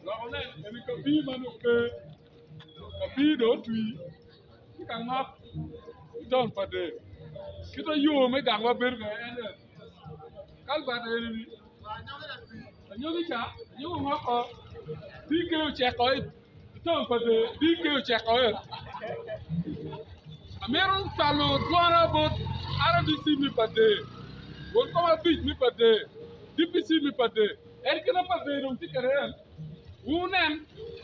Loko nen eni kapii ma nongo pe kapii dong otwi tye ka ngok i taun pa dee kit ma yo me gangwa bedo kwede en aye kalbat eni anyogi ca anyogi ongoko DK oceko i taun pa dee DK oceko amito cwalo dwona bot RDC me pa dee won kom abic me pa dee DPC me pa dee En kit ma pa dee dong tye kwede en, wunen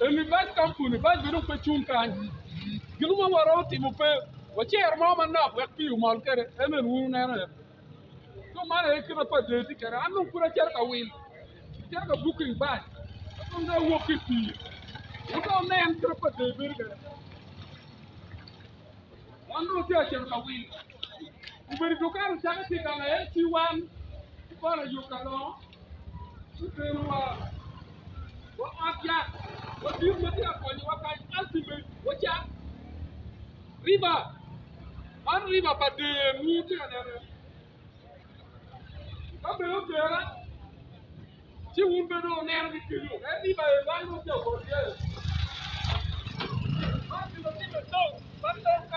eni bac kampuni, bac bene dong pe cung kany. Gin mo ma waromo timo pe, wacer mo manok wek pii omol kwede, en bene wun wuneno aye. So man aye kit ma pa dee tye kwede. An dong pud acito ka wil, acito ka booking bac, dong dong awok ki i pii. Wun dong wunen kit ma pa dee bedo kwede. Wan dong watye ka cito ka wil. Obedo dukan ocakke tye ka LC1 ki kona yo ka longo. Oterowa wa ot yat wadit ma tye ka konyowa kany ultimate wacak river man river pa der ma wutye ka neno ka bene otera ci wun bene dong wuneno ki kenyo en river eni wan dong watye ka wot iye man gin ma timme tong man tong kany.